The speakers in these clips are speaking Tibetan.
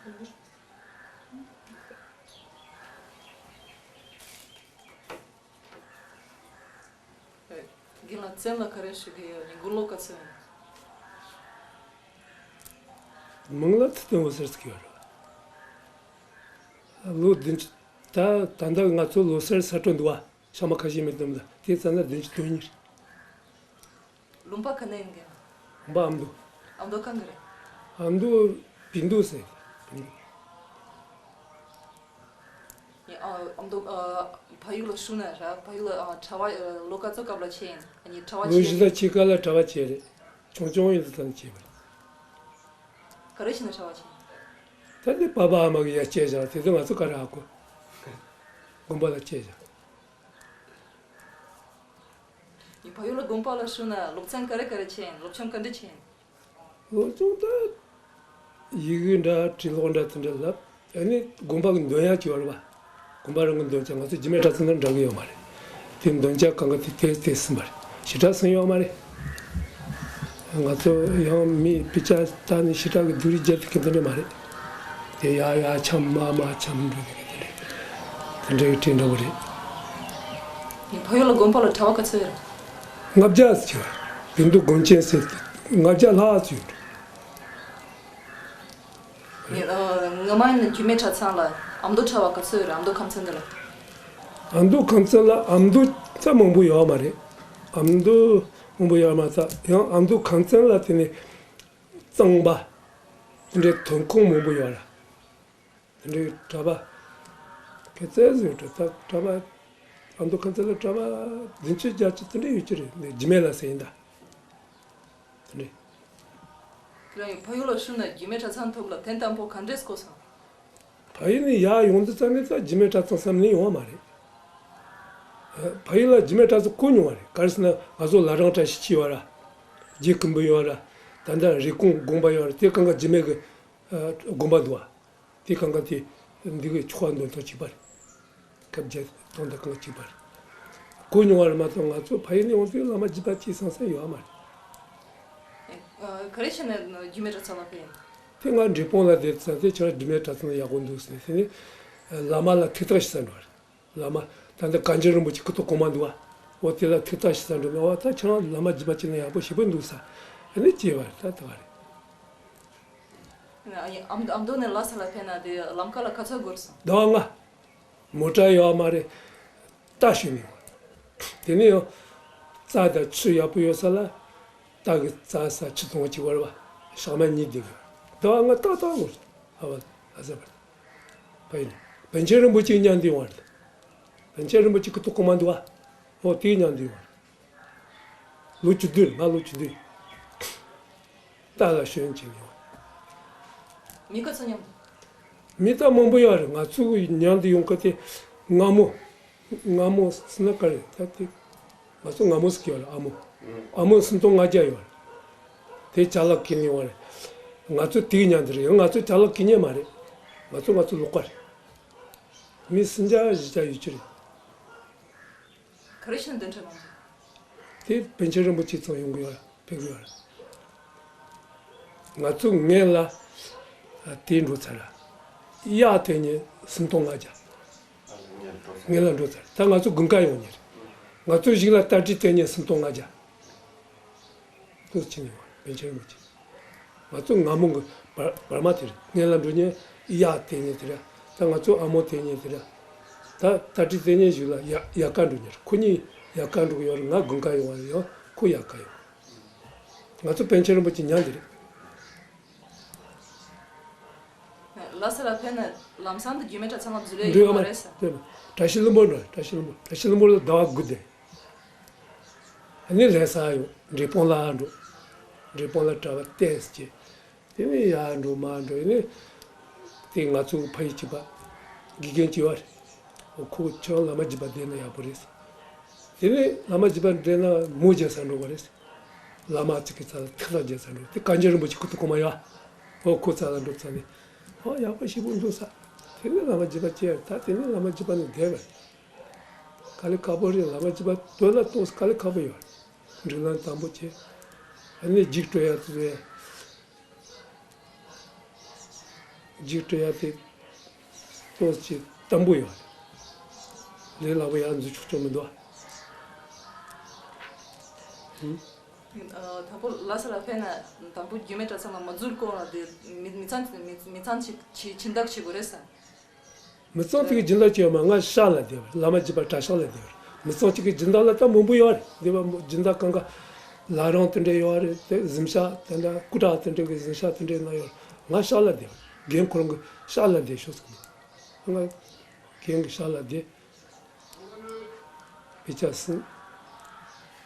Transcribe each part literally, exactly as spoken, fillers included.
རྒན་ལགས་བཙན་ལ་ག་རེ་ཞུ་གི་ཡོད། ཉིན་དགུང་ལོ་ག་ཚོད་ཡིན། མིང་ལ་ཐུབ་བསྟན་འོད་ཟེར་ཟེར་གི་ཡོད་རེད། ལོ་བདུན་ཅུ། ད་ད་ལྟ་ང་ཚོ་ལོ་སར་ས་སྤྲོ་འདུག་བ། ཤ་མ་ཁ་ཤས་མེད་དམ་ལ་དེ་ཙམ་ན་བདུན་ཅུ་དོན་གཉིས་རེད། ལུང་པ་ག་ནས་ཡིན་གྱི། ལུང་པ་ཨ་མདོ། ཨ་མདོ་གང་གི་རེད། ཨ་མདོ་བིས་མདོ་ཟེར། བིས་མདོ། ཡ། ཨ་མདོ། ཨ། ཕ་ཡུལ་ལ་བཞུགས་ན་ར། ཕ་ཡུལ་ལ། ཨ། གྲྭ་པ། ཨ། ལོ་ག་ཚོད་སྐབས་ལ་ཆས་ཡིན། ཨ་ནི་གྲྭ་པ་ལོ་བཞི་དང་ཕྱེད་ཀ་ལ་གྲྭ་པ་བྱས་རེད། ཆུང་ཆུང་ཡིན་དུས་ཙམ་བྱས་པ་རེད། ག་རེ་བྱས་ནས་གྲྭ་པ་བྱས། ད་ནི་པ་ཕ་ཨ་མ་གི་ཡ་བྱས་བཞག་དེ་དུས་ང་ཚོ་ག་རེ་ཧ་གོ། དགོན་པ་ལ་བྱས་བཞག་ཡིན། ཕ་ཡུལ་ལ་དགོན་པ་ལ་བཞུགས་ན་སློབ་ཚན་ག་རེ་ག་རེ་བྱས་ཡིན། སློབ་སྦྱོང་ག་འདྲ་བྱས་ཡིན། སློབ་སྦྱོང་ད་ཡི་གེ་འདྲ་བྲིས་ཀློག་འདྲ་དེ་འདྲ་ལབ། ཨ་ནི་དགོན་པ་གི་འདོན་ཡག་ཅིག་ཡོད་རེད་པ། དགོན་པ་རང་གི་འདོན་ཆ་ང་ཚོ་རྒྱུད་སྨད་གྲྭ་ཚང་དང་འདྲ་གི་ཡོད་མ་རེད། དེ་འདོན་ཆ་གང་ག་དེ་དེ་དེ་ཟིན་པ་རེད། ཞེ་དྲག་ཟིན་ཡོད་མ་རེད། ང་ཚོ་ཡང་མི་དཔེ་ཆ་ལྟ་ནས་ཞེ་དྲག་གི་སྡུག་རུས་རྒྱབ་ཐུབ་མཁན་དེ་འདྲ་མ་རེད། དེ་ཡར་ཡར་འཁྱམ་མར་མར་འཁྱམ་འགྲོ་མཁན་དེ་འདྲ་དེ་འདྲ་གི་གྲས་འདྲ་བོ་རེད། ངའི་ཕ་ཡུལ་ལ་དགོན་པ་ལ་གྲྭ་པ་ག་ཚོད་ཡོད་རེད། ལྔ་བརྒྱ་ཙམ་ཡོད་རེད། བོད་འདུལ་དགོན་ཆེན་ཟེར་ལྔ་བརྒྱ་ལྷག་ཙམ་ཡོད་རེད། ངས། ཨ། ངོ་མ་ཡིན་ན་རྒྱུད་སྨད་གྲྭ་ཚང་ལ་ཨ་མདོ་གྲྭ་པ་ག་ཚོད་ཡོད་རེད། ཨ་མདོ་ཁམས་ཚན་འདི་ལ། ཨ་མདོ་ཁམས་ཚན་ལ་ཨ་མདོ་ཙམ་མང་པོ་ཡོད་མ་རེད། ཨ་མདོ་མང་པོ་ཡོད་མ་རེད། ཡང་ཨ་མདོ་ཁམས་ཚན་ལ་དེ་ནས་གཙང་པ་དེ་འདྲའི་ཐོན་ཁུངས་མང་པོ་ཡོད་རེད། དེ་འདྲའི་གྲྭ་པ་ག་ཚད་ཟིག་ཡོད་རེད། ད་གྲྭ་པ་ཨ་མདོ་ཁམས་ཚན་ལ་གྲྭ་པ་བདུན་ཅུ་བརྒྱད་ཅུ་དེ་འདྲ་ཡོད་ཀྱི་རེད། འདི་རྒྱུད་སྨད་ལ་ཟེར་ཡིན་ད། དེ་འདྲ། ཁྱེད་རང་ཡང་ཕ་ཡུལ་ལ་བཞུགས་ན་རྒྱུད་སྨད་གྲྭ་ཚང་ཐོག་ལ་དོན་དམ་པོ་ག་འདྲས་གོ་སོང་། ཕ་ཡུལ་ནས་ཡར་ཡོང་དུས་ཙམ་ནས་ད་རྒྱུད་སྨད་གྲྭ་ཚང་བསམ་ནས་ཡོང་བ་མ་རེད། ཕ་ཡུལ་ལ་རྒྱུད་སྨད་གྲྭ་ཚང་གོ་མྱོང་བ་རེད། ག་རེ་ཟེར་ན་ང་ཚོ་བླ་བྲང་བཀྲ་ཤིས་འཁྱིལ་ཡོད་ར། རྗེ་སྐུ་འབུམ་ཡོད་ར། ད་ལྟ་རེབ་གོང་དགོན་པ་ཡོད་ར། དེ་གང་ག་རྒྱུད་སྨད་ཀྱི་དགོན་པ་འདུག་བ། དེ་གང་ག་དེ་འདི་གི་ཆོ་ག་འདོན་སྟངས་གཅིག་པ་རེད། སྐབས་བརྒྱད་སྟོང་དང་གང་གཅིག་པ་རེད། གོ་མྱོང་བ་རེད་མ་གཏོགས་ང་ཚོ་ཕ་ཡུལ་ནས་འོང་དུས་བླ་མ་རྒྱུད་པ་གཅིག་ཙམ་ཙམ་ཡོད་མ་རེད། ཨ། ག་རེ་བྱས་ནས་རྒྱུད་སྨད་གྲྭ་ཚང་ལ་ཕེབས་ཡིན། དེ་ང་འབྲས་སྤུངས་ལ་བསྡད་ཙང་དེ་ཁྱེད་རང་རྒྱུད་སྨད་གྲྭ་ཚང་ལ་ཡག་པོ་འདུག་ཟེར་ནས། དེ་ནས་བླ་མ་ལ་ཐུགས་བརྟག་ཞུ་ས་འགྲོ་བ་རེད། བླ་མ་ད་ལྟ་གངས་ཅན་རིན་པོ་ཆེ་སྐུ་ཐོག་གོང་མ་འདུག་བ། འོ་དེ་ལ་ཐུགས་བརྟག་ཞུ་ས་འགྲོ་ནས། འོ་ད་ཁྱེད་རང་བླ་མ་རྒྱུད་པ་གཅིག་ན་ཡག་པོ་ཞེ་པོ་འདུག་ཟེར། ཨ་ནི་བྱས་པ་རེད། ད་ད་ག་རེད། ཨ་མདོ་ནས་ལྷ་ས་ལ་ཕེབས་ན་དེ་ལམ་ཁ་ལ་ག་ཚོད་འགོར་སོང་། ཟླ་བ་ལྔ། མོ་ཊ་ཡོད་མ་རེད། རྟ་ཞོན་ནས་འོང་། དེ་ནས་ཡང་རྩྭ་དང་ཆུ་ཡག་པོ་ཡོད་ས་ལ་རྟ་གི་རྩྭ་ཟ་ཆུ་འཐུང་བ་བྱེད་པ་རེད་པ། ཞག་མ་གཉིས་བསྡད་དགོས། ཟླ་བ་ལྔ་ཏག་ཏག་འགོར་སོང་། ཨ་བ་ལ་ཟེར་བ་རེད། ཕ་ཡུལ་ནས་པཎ་ཆེན་རིན་པོ་ཆེ་མཉམ་དུ་ཡོང་བ་རེད། པཎ་ཆེན་རིན་པོ་ཆེ་སྐུ་ཐོག་གོང་མ་འདུག་བ། འོ་དེ་མཉམ་དུ་ཡོང་བ་རེད། ལོ་བཅུ་བདུན། ང་ལོ་བཅུ་བདུན། རྟ་ལ་ཞོན་བྱས་ཡོང་། མི་ག་ཚོད་མཉམ་དུ། མི་ད་མང་པོ་ཡོད་རེད། ང་ཚོ་མཉམ་དུ་ཡོང་མཁན་དེ་སྔ་མོ། སྔ་མོ་ཟེར་ན་ག་རེ་ད་དེ། ང་ཚོ་སྔ་མོ་ཟེར་གྱི་ཡོད་རེད། ཨ་མོ། ཨ་མོ་སུམ་སྟོང་ལྔ་བརྒྱ་ཡོད་རེད། དེ་ཅ་ལག་ཁྱེར་ནས་ཡོང་བ་རེད། ང་ཚོ་དེའི་མཉམ་དུ་རེད། ཡང་ང་ཚོ་ཅ་ལག་ཁྱེར་མཁན་མ་རེད། ང་ཚོ་ང་ཚོ་ལོགས་ཀ་རེད། མི་སུམ་བརྒྱ་བཞི་བརྒྱ་ཡོད་ཀྱི་རེད། ག་རེ་བྱས་ནས་གདན་འདྲེན་གནང་རྒྱུ། དེ་པཎ་ཆེན་རིན་པོ་ཆེ་ཚང་ཡོང་གི་ཡོད་ར། ཕེབས་གི་ཡོད་ར། ང་ཚོ་སྔོན་ལ་དེ་འགྲོ་ཚར་ར། གཡག་དེད་མཁན་སུམ་སྟོང་ལྔ་བརྒྱ། སྔོན་ལ་འགྲོ་ཚར། ད་ང་ཚོ་དགུན་ཁ་ཡོང་མཁན་རེད། ང་ཚོ་གཞུག་ལ་རྟ་དྲེལ་དེད་མཁན་སུམ་སྟོང་ལྔ་བརྒྱ། ཏོག་ཙམ་ཡོང་བ་རེད། པཎ་ཆེན་རིན་པོ་ཆེ། ང་ཚོ་སྔ་མོ་གི་བར་བར་མ་དེ་རེད། སྔོན་ལ་འགྲོ་མཁན་གཡག་དེད་མཁན་དེ་རེད། ད་ང་ཚོ་ཨ་མོ་དེད་མཁན་དེ་རེད། ད་རྟ་དྲེལ་དེད་མཁན་གཞུག་ལ་ཡ་ཡལ་ག་འགྲོ་མཁན་རེད། ཁོ་གཉིས་ཡལ་ག་འགྲོ་གི་ཡོད་རེད། ང་དགུན་ཁ་ཡོང་བ་རེད། ཡང་ཁོ་ཡལ་ག་ཡོང་། ང་ཚོ་པཎ་ཆེན་རིན་པོ་ཆེ་མཉམ་དེ་རེད། ལྷ་ས་ལ་ཕེབས་ན་ལམ་སང་དུ་རྒྱུད་སྨད་གྲྭ་ཚང་ལ་འཛུལ་ཡས་འགྲོ་ཡོད་ཡོད་མ་མ་རེད་ཟེར། རེད། བཀྲ་ཤིས་ལྷུན་པོ་འགྲོ། བཀྲ་ཤིས་ལྷུན་པོ། བཀྲ་ཤིས་ལྷུན་པོ་ལ་ཟླ་བ་དགུ་བསྡད། ཨ་ནི་ལྷ་ས་ཡོང་། འབྲས་སྤུངས་ལ་འགྲོ། འབྲས་སྤུངས་ལ་གྲྭ་པ་བསྟེན་བྱས། དེ་ནས་ཡར་འགྲོ་མར་འགྲོ། ཨ་ནི་དེ་ང་ཚོ་ཕ་ཡུལ་གཅིག་པ་དགེ་རྒན་གཅིག་པ་རེད། འོ་ཁོ་ཁྱོད་བླ་མ་རྒྱུད་པ་བསྡད་ན་ཡག་པོ་རེད། དེ་ནས་བླ་མ་རྒྱུད་པ་བསྡད་ན་མོ་རྒྱག་ས་འགྲོ་གི་རེད། བླ་མ་གཅིག་གི་རྩ་ལ་ཐིག་ལ་རྒྱག་ས་འགྲོ། དེ་གངས་ཅན་རིན་པོ་ཆེ་སྐུ་ཐོག་གོང་མ་ཡོད། འོ་ཁོ་རྩ་ལ་འགྲོ་ཚར་ནས། ཨོ་ཡག་པོ་ཞེ་པོ་འདུག་ས། དེ་ནས་བླ་མ་རྒྱུད་པ་བྱས། ད་དེ་ནས་བླ་མ་རྒྱུད་པ་ནས་བསྡད་པ་རེད། དཀའ་ལས་ཁག་པོ་རེད། བླ་མ་རྒྱུད་པ་དོན་ལ་གཏོང་ས་དཀའ་ལས་ཁག་པོ་ཡོད་རེད། སྒྲིག་ལམ་དམ་པོ་བྱས། ཨ་ནི་རྒྱུགས་སྤྲོད་ཡག་དེ་ཚོ་ཡང་ རྒྱུགས་སྤྲོད་ཡ་དེ་ཏོག་ཙམ་དམ་པོ་ཡོད་རེད། ལས་སླ་པོ་ཡར་འཛུལ་ཆོག་ཆོག་མི་འདུག་ཨ། ཨ། དང་པོ་ལྷ་ས་ལ་ཕེབས་ན་དང་པོ་རྒྱུད་སྨད་གྲྭ་ཚང་ལ་མ་འཛུལ་གོང་ལ་དེ་མི་མི་ཚང་མི་མི་ཚང་ཅིག་ཅིག་སྦྱིན་བདག་བྱེད་དགོས་རེད་ཟེར། མི་ཚང་དེ་གི་སྦྱིན་བདག་བྱེད་ཡོད་མ། ང་ཤག་ལ་བསྡད་པ་རེད། བླ་མ་རྒྱུད་པ་གྲྭ་ཤག་ལ་བསྡད་པ་རེད། མི་ཚང་གཅིག་གི་སྦྱིན་བདག་ལ་ད་མང་པོ་ཡོད་རེད། བསྡད་པ་སྦྱིན་བདག་གང་ག་བླ་བྲང་དེ་འདྲ་ཡོད་རེད། དེ་གཟིམ་ཤག་དེ་འདྲ་སྐུ་དྲག་དེ་འདྲ་གི་གཟིམ་ཤག་དེ་འདྲའི་ནང་ཡོད་རེད། ང་ཤག་ལ་བསྡད་པ་རེད། རྒན་ཁོ་རང་གི་ཤག་ལ་བསྡད་ཤོག་ཟེར་གི་འདུག་ང་རྒན་གི་ཤག་ལ་བསྡད། དཔེ་ཆ་གསུམ།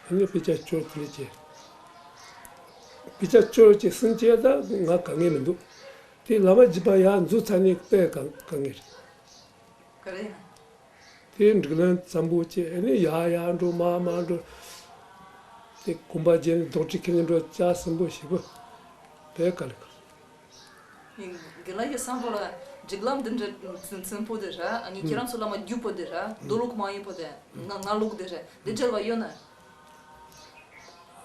ཨ་ནི་དཔེ་ཆ་སྐྱོར་དེ་འདྲ་བྱས། དཔེ་ཆ་སྐྱོར་བྱས་གསུམ་བྱས་ད་ང་དཀའ་ངལ་མི་འདུག་དེ་བླ་མ་རྒྱུད་པ་ཡར་འཛུལ་ཚར་ནས་དཔེ་དཀའ་དཀའ་ངལ་རེད། ག་རེ་ཡིན། དེ་སྒྲིག་ལམ་འཛོམས་པོ་བྱས་ཨ་ནི་ཡར་ཡར་འགྲོ་མར་མར་འགྲོ། དེ་གོམ་པ་བརྒྱབ་ནས་རྡོག་ཁྲེས་ཁྱེར་ནས་འགྲོ་ལྕགས་ཟིན་པོ་ཞེ་པོ། དཔེ་དཀའ་ལས་ཁག་རྒན་ལགས་ཀྱི་བསམ་པ་ལ་སྒྲིག་ལམ་འདི་འདྲ་འཛིན་འཛིན་པོ་དེ་ར། ཨ་ནི་ཁྱེད་རང་ཚོ་བླ་མ་རྒྱུད་པོ་དེ་ར། མདོ་ལུགས་མ་ཡིན་པོ་དེ། ང་ང་ལུགས་དེ་ར། འདི་འབྲེལ་བ་ཡོད་ན།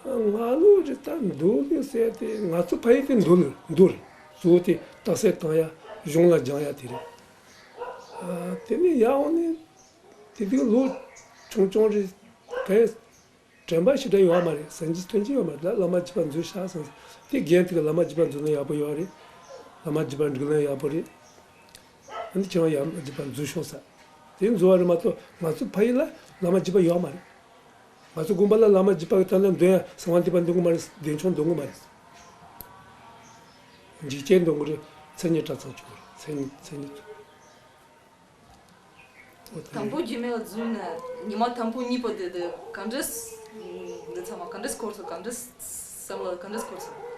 ང་ལུགས་རེད་ད། མདོ་ལུགས་ཟེར་དེ་ང་ཚོ་ཕ་ཡུལ་དེ་མདོ་ལུགས་མདོ་རེད། གཙོ་བོ་དེ་རྟགས་གསལ་བཏང་ཡ་གཞུང་ལ་སྦྱང་ཡ་དེ་རེད། ཨ། དེ་ནས་ཡར་འོང་ནས་དེ་དུས་ལོ་ཆུང་ཆུང་རེད། གས་དྲན་པ་ཞེ་དྲག་ཡོད་མ་རེད། ཟིན་གྱི་ཐོན་གྱི་ཡོད་མ་རེད། ད་བླ་མ་རྒྱུད་པ་འཛུལ་ཤག་སོང་ཙང་། དེ་རྒན་དེ་གི་བླ་མ་རྒྱུད་པ་འཛུལ་ན་ཡག་པོ་ཡོད་རེད། བླ་མ་རྒྱུད་པ་སྒྲིག་ལམ་ཡག་པོ་རེད། ཨ་ནི་ཁྱེད་རང་ཡང་རྒྱུད་པ་འཛུལ་ཤོག་ཟེར། དེ་འཛུལ་བ་རེད་མ་གཏོགས་ང་ཚོ་ཕ་ཡུལ་ལ་བླ་མ་རྒྱུད་པ་ཡོད་མ་རེད། ང་ཚོ་དགོན་པ་ལ་བླ་མ་རྒྱུད་པ་གི་ད་ལྟ་འདོན་ཡ་གསང་བ་འདུས་པ་འདོན་གི་མ་རེད། བདེ་མཆོག་འདོན་གི་མ་རེད། འཇིགས་བྱེད་འདོན་གི་རེད། མཚན་ཉིད་གྲྭ་ཚང་ཆོག་གི་རེད། མཚན་ཉིད་མཚན་ཉིད། དང་པོ་རྒྱུད་སྨད་ལ་འཛུལ་ནས་ཉི་མ་དང་པོ་གཉིས་པ་དེ་དེ་ག་འདྲས། འདི་ཚང་མ་ག་འདྲས་འཁོར་སོང་། ག་འདྲས་བསམ་བློ་ག་འདྲས་འཁོར་སོང་།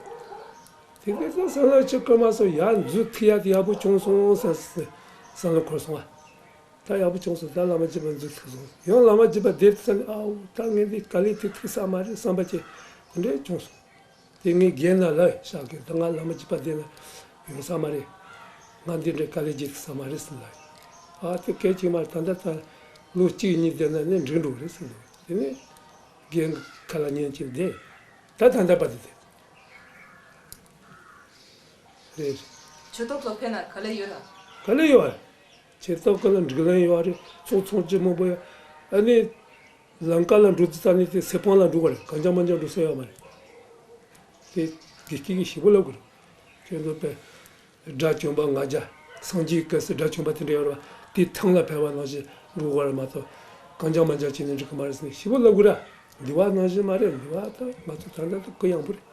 དེ་ག་ཚོད་བསམ་བློ་ཅིག་འཁོར་མ་སོང་། ཡར་འཛུལ་ཐུབ་ཡ་དེ་ཡག་པོ་བྱུང་སོང་བསམ་བསམ་བློ་འཁོར་སོང་བ། ད་ཡག་པོ་བྱུང་སོང་། ད་བླ་མ་རྒྱུད་པ་འཛུལ་ཐུབ་སོང་། ཡང་བླ་མ་རྒྱུད་པ་བསྡད་ཚར་ནས་ཨའོ་ད་ངས་འདི་དཀའ་ལས་ཐུག་ཐུག་ས་མ་རེད་བསམ་པ་ཅིག་དེ་འདྲས་བྱུང་སོང་། དེ་ངས་རྒན་ལ་ལབ་ཤག་གི། ད་ང་བླ་མ་རྒྱུད་པ་བསྡད་ན་ཡོང་ས་མ་རེད། ང་འདི་འདྲའི་དཀའ་ལས་བརྒྱབ་ཐུབ་ས་མ་རེད་ཟེར་ལབ་ཡིན། ཨ་དེ་སྐད་ཅིག་མ་ད་ལྟ་ད་ལོ་གཅིག་གཉིས་བསྡད་ན་ནི་འགྲིག་འགྲོ་གི་རེད་ཟེར་འདུག་དེ་ནས་རྒན་གྱི་ཁ་ལ་ཉན་གྱིན་བསྡད། ད་ད་ལྟ་བར་དུ་བསྡད་རེད། ཆོས་ཐོག་ལ་ཕེབས་ན་དཀའ་ལས་ཡོད་ར། དཀའ་ལས་ཡོད་ར། ཆོས་ཐོག་ལ་འགྲིག་ལན་ཡོད་རེད། ཚོགས་ཚོགས་ཀྱི་མང་པོ་ཡོད། ཨ་ནི། ལམ་ཀ་ལ་འགྲོ་དུས་ཙ་ནི་དེ་སེ་པང་ལ་འགྲོ་དགོས་རེད། གང་ཅང་མང་ཅང་འགྲོ་ས་ཡོད་མ་རེད། དེ་དགེ་སྐྱིད་ཀྱིས་ཞིབ་པོ་ལབ་དགོས་རེད། ཁྱོད་ཚོ་དཔེ་དགྲ་བཅོམ་པ་ལྔ་བརྒྱ། སངས་རྒྱས་སྐབས་སུ་དགྲ་བཅོམ་པ་དེ་འདྲ་ཡོད་རེད་པ། དེ་ཐང་ལ་ཕེབས་པ་ནང་བཞིན་འགྲོ་དགོས་རེད་མ་གཏོགས། གང་ཅང་མང་ཅང་བྱས་ནས་འགྲིག་གི་མ་རེད་ཟེར་ནས་ཞིབ་པོ་ལབ་དགོས་རེད། འདི་བ་ནང་བཞིན་མ་རེད། འདི་བ་ད་ང་ཚོ་ད་ལྟ་ད་གུ་ཡངས་པོ་རེད།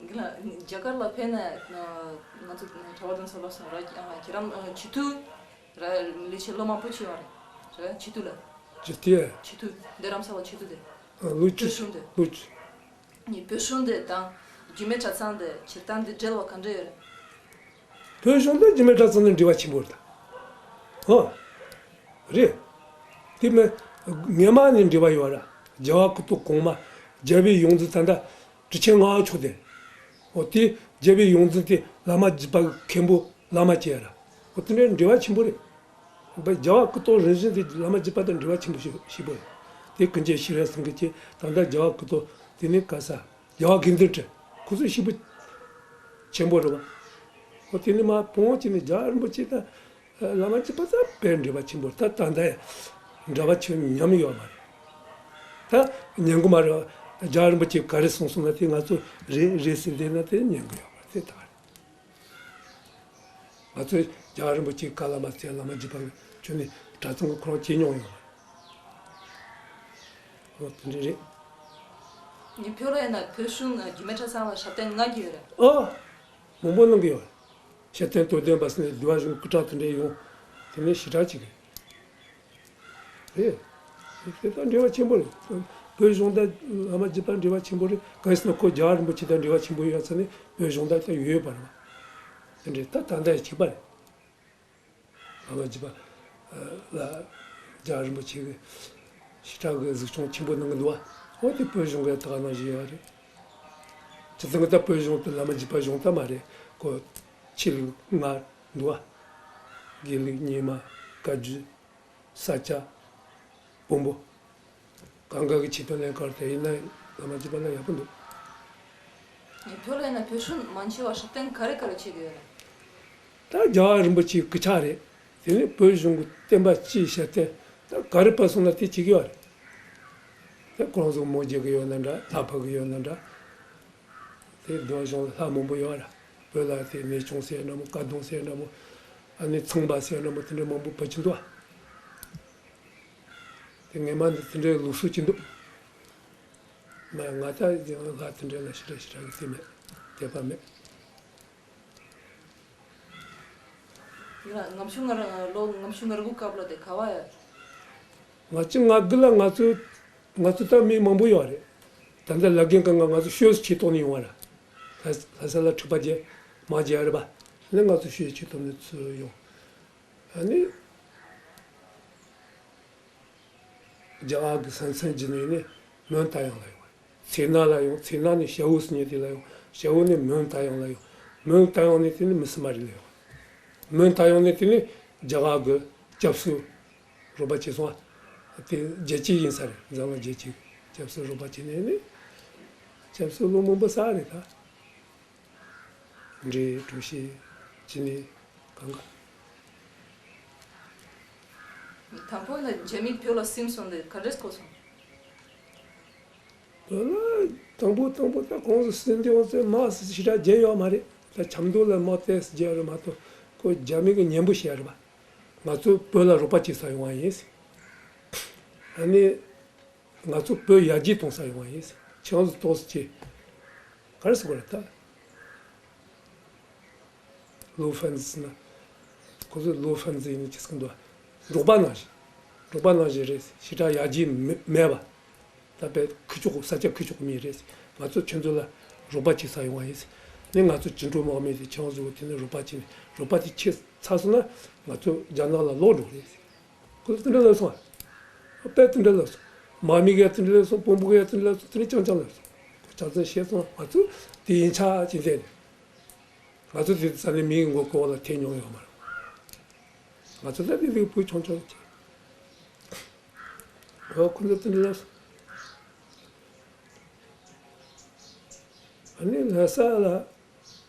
འདི་ལ་རྒྱ་གར་ལ་ཕེབས་ནས་ང་ཚོ་གྲྭ་པ་དང་ཚོ་ལ་སོང་ར། ཁྱེད་རང་ཆེ་ཐུ་ར་ལས་བྱེད་ལོ་མང་པོ་བྱས་པ་རེད། ར་ཆེ་ཐུ་ལ། ཇི་ལྟའི། ཆེ་ཐུ་འདི་རམ་ས་ལ་ཆེ་ཐུ་དེ། ལོ་བཅུ། བོད་གཞུང་དེ། ལོ་བཅུ། ནི་བོད་གཞུང་དེ་དང་རྒྱུད་སྨད་གྲྭ་ཚང་དེ་བྱེད་སྟངས་འདི་འབྲེལ་བ་ག་འདྲ་ཡོད་རེད། བོད་གཞུང་དང་རྒྱུད་སྨད་གྲྭ་ཚང་ནི་འབྲེལ་བ་ཆེན་པོ་རེད་ད། ཧོ། རེད། དེ་མིན། སྔོན་མ་ནས་འབྲེལ་བ་ཡོད་ར། རྒྱལ་བ་སྐུ་ཐོག་གོང་མ། རྒྱལ་བའི་ཡོངས་འཛིན་ད་ལྟ་ཁྲི་ཆེན་ལྔ་པ་མཆོག་དེ། འོ་དེ་རྒྱལ་བའི་ཡོངས་འཛིན་དེ་བླ་མ་རྒྱུད་པ་གི་མཁན་པོ་བླ་མ་བྱས་ར། འོ་དེ་འདྲའི་འབྲེལ་བ་ཆེན་པོ་རེད། རྒྱལ་བ་སྐུ་ཐོག་རིམ་བཞིན་དེ་བླ་མ་རྒྱུད་པ་དང་འབྲེལ་བ་ཆེན་པོ་ཞིག་ཞིག་པོ་རེད། དེ་ཀུན་མཁྱེན་ཤེས་རབ་སེང་གེ་བཅས་ད་ལྟ་རྒྱལ་བ་སྐུ་ཐོག་དེ་ནས་ག་ས། རྒྱལ་བ་དགེ་འདུན་གྲུབ། ཁོ་ཚོ་ཞིག་པོ་ཆེན་པོ་རེད་བ། འོ་དེ་ནས་མ་བོང་བོ་བྱས་ནས་རྒྱལ་བ་རིན་པོ་ཆེ་དང་། བླ་མ་རྒྱུད་པ་ཙམ་དཔེ་འབྲེལ་བ་ཆེན་པོ། ད་ད་ལྟ་ཡང་འབྲེལ་བ་ཆེན་ཉམས་ཡོད་མ་རེད། ད་ཉན་གི་མ་རེད། རྒྱལ་བ་རིན་པོ་ཆེ་ག་རེ་གསུངས་སོང་ན་དེ་ང་ཚོ་རེད་རེད་ཟེར་བསྡད་ན་དེ་ཉན་གི་ཡོད་མ་རེད། དེ་ད་ག་རེད། ང་ཚོས་རྒྱལ་བ་རིན་པོ་ཆེའི་བཀའ་ལ་མ་ཚད་བླ་མ་རྒྱུད་པ་ཁྱོན་ནས་གྲྭ་ཚང་གི་ཁོ་རང་བྱེད་མྱོང་ཡོད་མ་རེད། འོ་དེ་འདྲ་རེད། ངས་བོད་ལ་ཡིན་ན་བོད་གཞུང་རྒྱུད་སྨད་གྲྭ་ཚང་ལ་ཞབས་བརྟན་གནང་གི་ཡོད་རེད། ཨོ། མང་པོ་གནང་གི་ཡོད། ཞབས་བརྟན་དོ་དམ་པ་ཟེར་ནས་འདུལ་བ་གཞུང་སྐུ་དྲག་དེ་འདྲ་ཡོང་། དེ་ནས་ཞེ་དྲག་ཅིག་རེད། དེ་དང་འབྲེལ་བ་ཆེན་པོ་རེད། བོད་གཞུང་དང་བླ་མ་རྒྱུད་པ་འབྲེལ་བ་ཆེན་པོ་རེད། གང་ཡིན་ཟེར་ན་ཁོ་རྒྱལ་བ་རིན་པོ་ཆེ་དང་འབྲེལ་བ་ཆེན་པོ་ཡོད་ས་ནས་བོད་གཞུང་དང་ད་ཡོད་ཡོད་པ་རེད་བ། དེ་འདྲའི་ད་ད་ལྟ་ཡང་གཅིག་པ་རེད། བླ་མ་རྒྱུད་པ་ལ་རྒྱལ་བ་རིན་པོ་ཆེ་གིས་ཞེ་དྲག་གི་གཟིགས་སྐྱོང་ཆེན་པོ་གནང་གི་འདུག་བ། འོ་དེ་བོད་གཞུང་གི་ད་ག་ནང་བཞིན་ཡོད་རེད། སྤྱིར་བཏང་གི་ད་བོད་གཞུང་དེ་བླ་མ་རྒྱུད་པ་གཞུང་ད་མ་རེད། ཁོ་ཆོས་ལུགས་ལྔ་འདུག་བ། དགེ་ལུགས་རྙིང་མ། བཀའ་བརྒྱུད། ས་སྐྱ། བོན་པོ། གང་ག་གི་ཆེད་དུ་ལེན་ཁར་དེ་ཡིན་ན་བླ་མ་རྒྱུད་པ་ལ་ཡག་པོ་འདུག་བོད་ལ་ཡིན་ན་བོད་གཞུང་མང་ཆེ་བ་སྲ་བརྟན་ག་རེ་ག་རེ་བྱེད་ཀྱི་ཡོད་རེད། ད་རྒྱལ་བ་རིན་པོ་ཆེའི་སྐུ་ཕྱྭ་རེད། དེ་ནས་བོད་གཞུང་གི་བསྟན་པ་སྤྱིའི་སྲ་བརྟན་ད་ག་རེ་བབས་སོང་ན་དེ་བྱེད་ཀྱི་ཡོད་རེད། དེ་ཁོ་རང་ཚོ་མོ་རྒྱག་གི་ཡོད་ན་འདྲ། ལྷ་ཕབ་གི་ཡོད་ན་འདྲ། དེ་བོད་གཞུང་ལ་ལྷ་མང་པོ་ཡོད་རེད། བོད་ལ་དེ་གནས་ཆུང་ཟེར་འདྲ་མོ། བཀའ་གདམས་ཟེར་འདྲ་མོ། ཨ་ནི་ཚངས་པ་ཟེར་འདྲ་མོ། དེ་འདྲ་མང་པོ་བབས་ཀྱི་འདུག་དེ་སྔོན་མ་ནས་དེ་འདྲའི་ལུགས་སྲོལ་ཅིག་འདུག་མ་ང་ད་ཡང་ལྷ་དེ་འདྲ་ལ་ཞེ་དྲག་ཞེ་དྲག་གི་དེ་མེད། དད་པ་མེད། ཡིན་ན་ལྔ་བཅུ་ང་ལོ་ལྔ་བཅུ་ང་དགུ་སྐབས་ལ་དེ་ག་བ་ཡ། ལྔ་བཅུ་ང་དགུ་ལ་ང་ཚོ་ང་ཚོ་ད་མི་མང་པོ་ཡོད་རེད། ད་ལྟ་ལ་རྒན་གང་ག་ང་ཚོ་ཤོས་སུ་ཆེད་གཏོང་ནས་ཡོང་བ་ར། ལྷ་ས་ལ་འཁྲུག་པ་རྒྱག་མ་རྒྱག་རེད་པ། ནི་ང་ཚོ་ཤོས་ཆེད་གཏོང་ནས་ཚུར་ཡོང་། ཨ་ནི། རྒྱ་གར་གྱི་ས་མཚམས་བརྒྱུད་ནས་ནི་མོན་རྟ་དབང་ལ་ཡོང་། མཚེ་སྣ་ལ་ཡོང་། མཚེ་སྣ་ནས་ཞ་བོ་ཟེར་མཁན་དེ་ལ་ཡོང་། ཞ་བོ་ནས་མོན་རྟ་དབང་ལ་ཡོང་། མོན་རྟ་དབང་ནས་དེ་ནི་མི་སི་མ་རི་ལ་ཡོང་། མོན་རྟ་དབང་ནས་དེ་ནི་རྒྱ་གར་གྱི་སྐྱབས་སུ་རོགས་པ་བྱས་སོང་། དེ་རྒྱལ་གཅེས་ཡིན་ས་རེད། འཛམ་གླིང་རྒྱལ་གཅེས་སྐྱབས་སུ་རོགས་པ་བྱས་ནས་ནི་སྐྱབས་སུ་ལོ་མང་པོ་བསགས་རེད་ད། འདྲེ་གྲོ་ཞིབ་ཅི་ནས་གང་ག་དང་པོ་ནི་རྒྱ་མི་བོད་ལ་སིམ་སོང་དེ་ག་འདྲས་གོ་སོང་། བོད་ལ་དང་པོ་དང་པོ་ད་ཁོང་ཚོ་སིམ་དེ་ཁོང་ཚོས་དམག་ཞེ་དྲག་རྒྱག་ཡོད་མ་རེད། ད་ཆབ་མདོ་ལ་དམག་ཏོག་ཙམ་རྒྱག་རེད་མ་གཏོགས། ཁོ་རྒྱ་མི་གི་ཉན་པོ་བཤད་རེད་པ། ང་ཚོ་བོད་ལ་རོགས་པ་བྱེད་ས་ཡོང་བ་ཡིན། ཨ་ནི། ང་ཚོ་བོད་ཡར་རྒྱས་གཏོང་ས་ཡོང་བ་ཡིན། ཁྱེད་རང་ཚོ་ཏོག་ཙམ་གྱིས་ག་རེ་ཟེར་དགོས་རེད་ད། ལོ་ཧྥན་ཟེར་ན། ཁོ་ཚོ་ལོ་ཧྥན་ཟེར་ཡིན་ཅི་ཟེར་གི་འདུག་འབྲོག་པ་ནང་བཞིན། འབྲོག་པ་ནང་བཞིན་རེད། ཞེ་དྲག་ཡར་རྒྱས་མེད་མེད་པ། ད་དཔེ་ཁུ་བྱུག་ས་ཆ་ཁུ་བྱུག་མི་རེད། ང་ཚོ་ཁྱོད་ཚོ་ལ་རོགས་པ་བྱེད་ས་ཡོང་བ་ཡིན། ནི་ང་ཚོ་བཅིངས་འགྲོལ་དམག་མི་དེ་ཁྱེད་རང་ཚོ་དེ་ནས་རོགས་པ་བྱེད། རོགས་པ་དེ་བྱས་ཚར་སོང་ན་ང་ཚོ་རྒྱ་ནག་ལ་ལོག་འགྲོ་རེད། ཁོ་ཚོ་དེ་འདྲ་ལབ་སོང་ཨ། དཔེ་དེ་འདྲ་ལབ་སོང་། དམག་མི་གིས་དེ་འདྲ་ལབ་སོང་། དཔོན་པོ་གིས་དེ་འདྲ་ལབ་སོང་། དེ་འདྲ་རྐྱང་རྐྱང་ལབ་སོང་། ཁོ་ཆ་ཚང་ཤེས་སོང་། ང་ཚོ་དེ་ཡིན་ཆ་ཅི་མཛད་ནས། ང་ཚོ་དེ་ས་ནས་མིའི་མགོ་སྐོར་ལ་ཐེབས་མྱོང་ཡོད་མ་རེད། ང་ཚོ་ད་དེ་དུས་བུ་ཆུང་ཆུང་ཅིག་འོ་ཁོ་ཚོ་དེ་འདྲ་ལབ་སོང་། ཨ་ནི་ལྷ་ས་ལ།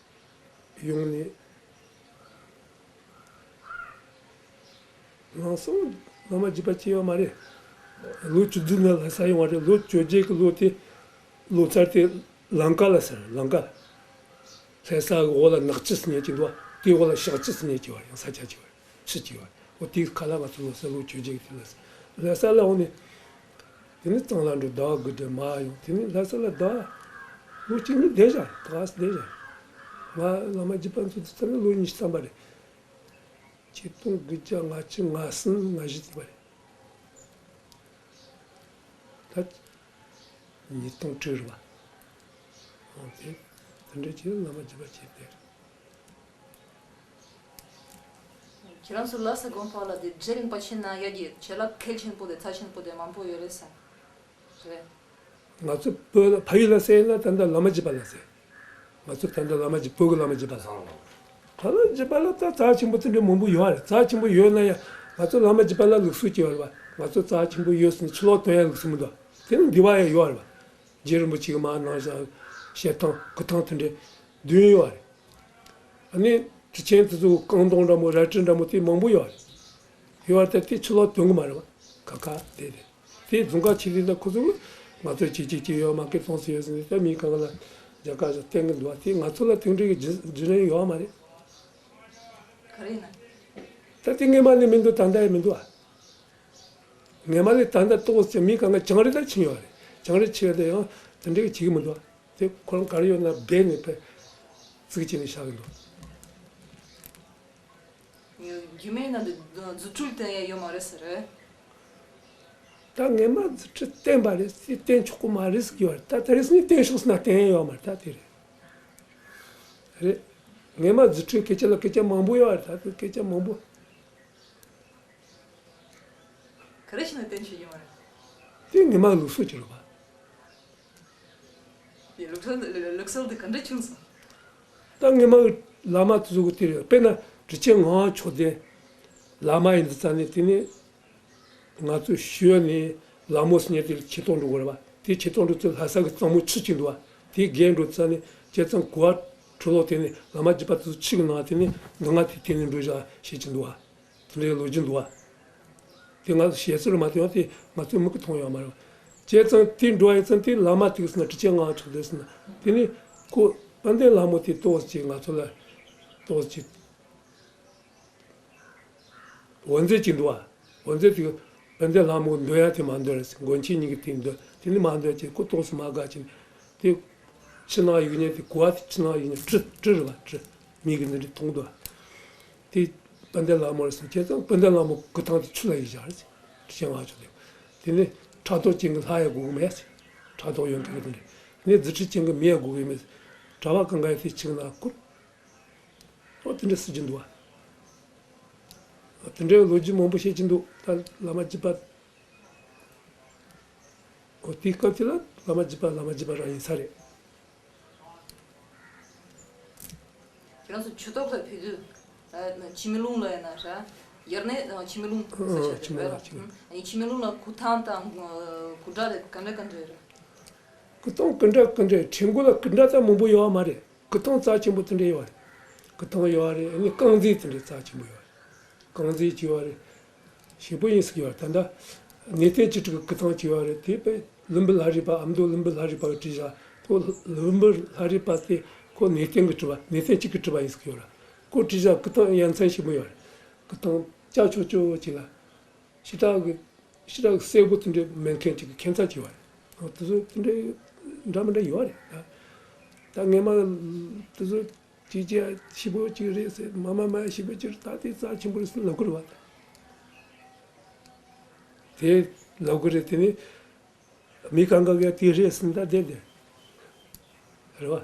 ཡོང་ནས། ལམ་སང་བླ་མ་རྒྱུད་པ་སྐྱེས་ཡོད་མ་རེད། ལོ་བཅུ་བདུན་ལ་ལྷ་ས་ཡོང་བ་རེད། ལོ་བཅོ་བརྒྱད་ཀྱི་ལོ་དེ། ལོ་ཙཱ་དེ་ལང་ཀ་ལ་ཟེར། ལང་ཀ་ལ། ལྷ་ས་གི་འོག་ལ་ནག་ཆུ་ཟེར་མཁན་ཅིག་འདུག་དེའི་འོག་ལ་ཤག་ཆུ་ཟེར་མཁན་ཅིག་ཡོད་རེད། ཡང་ས་ཆ་ཅིག་ཡོད་རེད། ཕྱི་གཅིག་བ། འོ་དེའི་ཁ་ལ་ང་ཚོ་ལོ་གསར་ལོ་བཅོ་བརྒྱད་ཀྱི་དུས་ལ་ལྷ་ས་ལ་འོང་ནས། དེ་ནས་གཙང་ལ་འགྲོ། ཟླ་བ་དགུ་བསྡད་མར་ཡོང་། དེ་ནས་ལྷ་ས་ལ་ཟླ་བ་ལོ་གཅིག་གཉིས་བསྡད་བཞག་ད་ག་སེ་བསྡད་བཞག་ང་བླ་མ་རྒྱུད་པ་ཚོ་དུས་ཚོད་ནི་ལོ་ཉི་ཤུ་ཐམ་པ་རེད། ཆིག་སྟོང་དགུ་བརྒྱ་ལྔ་བཅུ་ང་གསུམ་ང་བཞི་ཚོད་པ་རེད། ད་ཉིས་སྟོང་དྲུག་རེད་པ། འོང་དེ་དེ་འདྲ་ཅིག་བླ་མ་རྒྱུད་པ་བྱས་ཏེ། ཁྱེད་རང་ཚོ་ལྷ་ས་དགོན་པ་ལ་དེ་རྗེ་རིན་པོ་ཆེ་གནང་ཡ་གི་བྱིན་རླབས་གལ་ཆེན་པོ་དེ་རྩ་ཆེན་པོ་དེ་མང་པོ་ཡོད་རེད་ས་རེད། ང་ཚོ་བོད་ལ་ཕ་ཡུལ་ལ་ཟེར་ན་ད་ལྟ་བླ་མ་རྒྱུད་པ་ལ་ཟེར། ང་ཚོ་ད་ལྟ་བླ་མ་རྒྱུད་བོད་ཀྱི་བླ་མ་རྒྱུད་པ་ལ། བླ་མ་རྒྱུད་པ་ལ་ད་རྩ་ཆེན་པོ་དེ་འདྲ་མང་པོ་ཡོད་རེད། རྩ་ཆེན་པོ་ཡོད་ན་ཡང་ང་ཚོ་བླ་མ་རྒྱུད་པ་ལ་ལུགས་སྲོལ་གྱི་ཡོད་རེད་པ། ང་ཚོ་རྩ་ཆེན་པོ་ཡོད་ཟེར་ནས་ཕྱི་ལོགས་སྟོན་ཡ་ལུགས་སྲོལ་མི་འདུག་དེ་ནི་འདི་བ་ཡང་ཡོད་རེད་པ། རྗེ་རིན་པོ་ཆེ་གི་མར་གནང་བཞག་བཤད་སྟངས་སྐུ་ཐང་དེ་འདྲ་བདུན་ཡོད་རེད། ཨ་ནི་དུས་ཆེན་དེ་ཚོ་རྐང་དོང་འདྲ་མོ་རལ་གྲི་འདྲ་མོ་དེ་མང་པོ་ཡོད་རེད། ཡོད་རེད་ད་དེ་ཕྱི་ལོགས་སྟོན་གི་མ་རེད་པ། ཁ་ཁ་དེ་རེད། དེ་རྫོང་ཁ་ཆེ་དེ་ད་ཁོ་ཚོ་ང་ཚོ་གཅིག་གཅིག་གཅིག་ཡོད་མ་སྐད་གཏོང་སྲིད་ཡོད་ཟེར་ནས་ད་མི་གང་ག་ལ་རྒྱ་གར་ཞིག་བསྟན་གི་འདུག་བ། དེ་ང་ཚོ་ལ་དེ་འདྲའི་གི་རྒྱུ་རྒྱུ་རིན་ཡོད་མ་རེད། ག་རེ་ཡིན་ན། ད་དེ་སྔོན་མ་ནས་མི་འདུག་ད་ལྟ་ཡང་མི་འདུག་ཨ། སྔོན་མ་ལས་ད་ལྟ་ཏོག་ཙམ་མི་གང་ག་བྱང་རི་ད་ཕྱིན་ཡོད་རེད། བྱང་རི་ཕྱིན་ཡོད་དེ་ཡང་དེ་འདྲའི་གི་བྱེད་གི་མི་འདུག་ཨ། དེ་ཁོ་རང་ག་རེ་ཡོད་ན་སྦས་ནས་ཕར་བཙུགས་བྱས་ནས་བཞག་གི་འདུག་རྒྱུད་སྨད་ན་འདི་རྫུ་འཕྲུལ་བསྟན་ཡ་ཡོད་མ་རེད་ཟེར། ད་སྔོན་མ་རྫུ་འཕྲུལ་བསྟན་པ་རེད་ཟེར། བསྟན་ཆོག་གི་མ་རེད་ཟེར་གི་ཡོད་རེད། ད་དེ་རིང་སང་བསྟན་ཆོག་ཟེར་ན་བསྟན་ཡ་ཡོད་མ་རེད། ད་དེ་རེད། རེད། སྔོན་མ་རྫུ་འཕྲུལ་སྐད་ཆ་ལ་སྐད་ཆ་མང་པོ་ཡོད་རེད། ད་དེ་སྐད་ཆ་མང་པོ། ག་རེ་བྱས་ན་བསྟན་ཆོག་གི་མ་རེད། དེ་སྔོན་མ་ལུགས་སྲོལ་གྱི་རེད་པ། དེ་ལུགས་སྲོལ་ལུགས་སྲོལ་དེ་ག་འདྲ་བྱུང་སོང་། ད་སྔོན་མ་གི་བླ་མ་ཚོ་གི་དེ་རེད། དཔེར་ན་ཁྲི་ཆེན་ངག་དབང་མཆོག་ལྡན་བླ་མ་ཡིན་དུས་ཙང་ནས། དེ་ནས་ང་ཚོ་ཞོལ་ནས་ལ་མོ་ཟེར་མཁན་དེ་ཆེ་མཐོང་འགྲོ་དགོས་རེད་པ། དེ་ཆེ་མཐོང་འགྲོ་དུས་ལྷ་ས་གི་གཙང་མོ་ཆུ་གཅིག་འདུག་པ། དེ་བརྒལ་འགྲོ་དུས་ཙང་ནས་ བྱས་ཙང་གོ་བ་འཕྲོ་ལོག་དེ་ནས་བླ་མ་རྒྱུད་པ་དེ་ཚོ་ཆིག་གི་ནང་དེ་ནས་འདི་ང་དེ་དེ་ནས་འགྲོ་བཞག་བཤད་ཀྱི་འདུག་བ། དེ་འདྲའི་ལོ་རྒྱུས་འདུག་བ། དེ་ང་ཚོ་བཤད་སྲོལ་མ་དེ་ཡང་དེ་ང་ཚོས་མིག་གིས་མཐོང་ཡོད་མ་རེད་བ། བྱས་ཙང་དེ་འགྲོ་བ་ཡིན་ཙང་དེ་བླ་མ་དེ་གི་སོང་ན་ཁྲི་ཆེན་ལྔ་བ་མཆོག་དེ་སོང་ན་དེ་ནས་ཁོ་དཔལ་ལྡན་ལྷ་མོ་དེ་ཏོག་ཙམ་ཅིག་ང་ཚོ་ལ་ཏོག་ཙམ་ཅིག་འོ་མཛད་ཅིག་འདུག་བ། འོ་མཛད་དེ་བན་དེ་ལྷ་མོ་འདོན་ཡ་དེ་མ་འདོན་རེད། མགོན་ཁྱེད་གཉིས་ཀྱི་དེ་འདོན་དེ་ནི་མ་འདོན་ཅིག་ཁོ་ཏོག་སུ་མ་དགའ་ཅིག་དེ་ཕྱི་ནང་ཡིག་ཉན་དེ་གོ་བ་དེ་ཕྱི་ནང་ཡིག་ཉན་བྲི་བྲི་རེད་བ། བྲི་མིག་གིས་འདི་འདྲ་མཐོང་འདུག་བ། དེ་བན་དེ་ལྷ་མོ་རེད་སོང་བྱས་ཙང་བན་དེ་ལྷ་མོ་སྐུ་ཐང་དེ་ཆུ་ལ་ཡིག་བཞག་རེད། ཁྲི་ཆེན་ལྔ་བ་མཆོག་དེ་དེ་ནི་ཕྲག་དོག་ཅན་གྱི་ལྷ་ཡ་དགོས་གི་མེད། ཕྲག་དོག་ཡོད་མཁན་གྱི་དེ་འདྲ་དེ་ནི་རྫུ་འཕྲུལ་ཅན་གྱི་མི་ཡ་དགོས་གི་མེད། གྲྭ་པ་གང་ག་ཡ་དེ་ཆིག་ན་བསྐུར། ཨོ་དེ་འདྲ་ཟེར་གྱི་འདུག་བ། ཨོ་དེ་འདྲའི་ལོ་རྒྱུས་མང་པོ་བཤད་ཀྱི་འདུག་ད་བླ་མ་རྒྱུད་པ། ཨོ་དེའི་སྐབས་དེ་ལ་བླ་མ་རྒྱུད་པ་བླ་མ་རྒྱུད་པ་རང་ཡིན་ས་རེད། ཁྱེད་རང་ཚོ་ཆུ་ཐོག་ལ་ཕེབས་དུས་ཨ་འཆི་མེད་ལུང་ལ་ཡིན་ན་ར། དབྱར་གནས་ཨ་འཆི་མེད་ལུང་ཟེར་ཨ་ཆ་འཆི་མེད་རེད་ལུང་། ཨ་འཆི་མེད་ལུང་ལ་སྐུ་ཐང་དང་ཨ་སྐུ་འདྲ་དེ་ག་འདྲ་ག་འདྲ་རེད། སྐུ་ཐང་ག་འདྲ་ག་འདྲ། ཕྲན་བུ་ལ་སྐུ་འདྲ་ཙམ་མང་པོ་ཡོད་མ་རེད། སྐུ་ཐང་རྩ་ཆེན་པོ་དེ་འདྲ་ཡོད་རེད། སྐུ་ཐང་ཡོད་རེད། ཨ་ནི་རྐང་རྩེད་དེ་འདྲ་རྩ་ཆེན་པོ་ཡོད་རེད། རྐང་རྩེད་ཅིག་ཡོད་རེད། ཞེ་པོ་ཡིན་ཟིག་ཡོད་རེད། ད་ལྟ་གནས་བརྟན་བཅུ་དྲུག་གི་སྐུ་ཐང་ཅིག་ཡོད་རེད། དེ་དཔེ་ལྷུན་པོ་ལྷ་རིས་པ། ཨ་མདོ་ལྷུན་པོ་ལྷ་རིས་པ་གིས་བྲིས་བཞག་ཁོ་ལྷུན་པོ་ལྷ་རིས་པ་དེ་ཁོ་གནས་བརྟན་གྱིས་བྲིས་པ། གནས་བརྟན་གཅིག་གིས་བྲིས་པ་ཡིན་ཟིག་ཡོད་རེད། ཁོ་བྲིས་བཞག་སྐུ་ཐང་ཡ་མཚན་ཞེ་པོ་ཡོད་རེད། སྐུ་ཐང་ཀྱག་ཀྱོག་ཀྱོག་ཅིག་ལ། ཞེ་དྲག་གི་ཞེ་དྲག་གི་གསལ་པོ་དེ་འདྲ་མེད་མཁན་ཅིག་གི་ཁྱད་མཚར་ཅིག་ཡོད་རེད། ཨོ་དེ་ཚོ་དེ་འདྲ་འདྲ་མི་འདྲ་ཡོད་རེད་ད། ད་སྔས་མ་དེ་ཚོ་ཅིག་ཅིག་ཞེ་པོ་ཅིག་རེད་ཟེར། མ་མ་མ་ཞེ་པོ་ཅིག་རེད། ད་དེ་རྩ་ཆེན་པོ་རེད་ཟེར་ལབ་ཀྱི་རེད་བ། དེ་ལབ་ཀྱི་རེད། དེ་ནི་མི་གང་ག་གིས་དེ་རེད་ཟེར་ད་བསྡད་བསྡད་རེད་བ།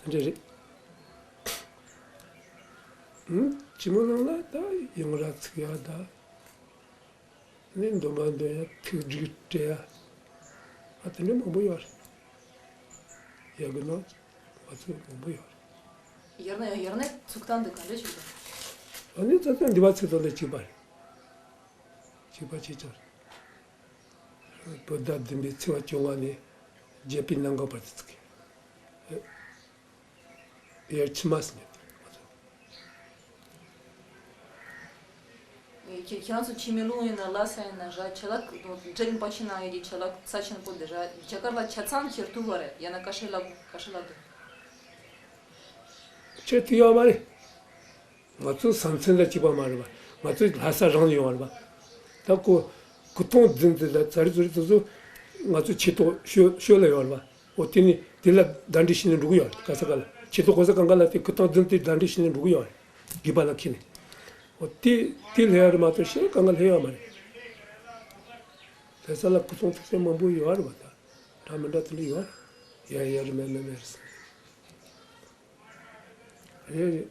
དེ་འདྲ་རེད། ཨུམ། འཆི་མེད་ལུང་ལ་ད་ཡོངས་གྲགས་ཚིག་ཡག་ད། ནས་འདོན་པ་འདོན་ཡ། ཐིག་སྒྲིག་སྤྲད་ཡ། ཨ་དེ་འདྲ་མང་པོ་ཡོད་རེད། ཡ་གི་ནང་ང་ཚོ་མང་པོ་ཡོད་རེད། དབྱར་གནས་དབྱར་གནས་ཚུགས་སྟངས་དེ་ག་འདྲ་ཞིག་རེད། ཨ་ནི་ད་ལྟ་འདི་པ་ཚུགས་སྟངས་དེ་གཅིག་པ་རེད། གཅིག་པ་གཅིག་རྐྱང་རེད། བོད་ཟླ་བདུན་པའི་ཚེས་པ་བཅོ་ལྔ་ནས་བརྒྱད་པའི་གནམ་གང་བར་དུ་ཚུགས་ཀྱི། དབྱར་ཕྱི་མ་ཟེར་ནས། ཁྱེད་ཁྱེད་རང་ཚོ་འཆི་མེད་ལུང་ཡིན་ན་ལྷ་ས་ཡིན་ན་ར་ཆ་ལག་འབྲེལ་པ་ཕྱི་ནང་ཡོད་ཀྱི་ཆ་ལག་རྩ་ཆེན་པོ་འདི་ར་རྒྱ་གར་ལ་ཆ་ཚང་ཁྱེར་ཐུབ་པ་རེད། ཡང་ན་ཁ་ཧྲེ་ལབ་ཁ་ཧྲེ་ལབ་འདུག་ཁྱེར་ཐུབ་ཡོད་མ་རེད། ང་ཚོ་བཟང་ཚན་དང་གཅིག་པ་མ་རེད་པ། ང་ཚོ་ལྷ་ས་རང་ནས་ཡོང་བ་རེད་པ། ད་ཁོ་སྐུ་ཐང་རྫུན་དེ་ལ་ཙ་རི་ཙུ་རི་དེ་ཚོ་ང་ཚོ་ཆེ་ཐོག་ཤོད་ཤོད་ལ་ཡོད་རེད་པ། འོ་དེ་ནི་དེ་ལ་ཟླ་འདྲི་ཞུས་ནས་འགྲོ་གི་ཡོད་རེད། ག་ས་ག་ལ་ཆེ་ཐོག་གོ་ས་གང་ག་ལ་དེ་སྐུ་ཐང་རྫུན་དེ་ཟླ་འདྲི་ཞུས་ནས་འགྲོ་གི་ཡོད་རེད། སྒེར་པ་ལ་ཁྱེར་ནས། འོ་དེ་དེ་ལས་ཡ་རེད་མ་གཏོགས་གཞན་གང་ག་ལས་ཡོད་མ་རེད། ལྷ་ས་ལ་སྐུ་ཐང་ཐུགས་སྲས་མང་པོ་ཡོད་རེད་པ། ད་འདྲ་མི་འདྲ་དེ་འདྲ་ཡོད་རེད། ཡ་ཡ་རེད་མེད་མེད་མེད་རེད། རེད་རེད།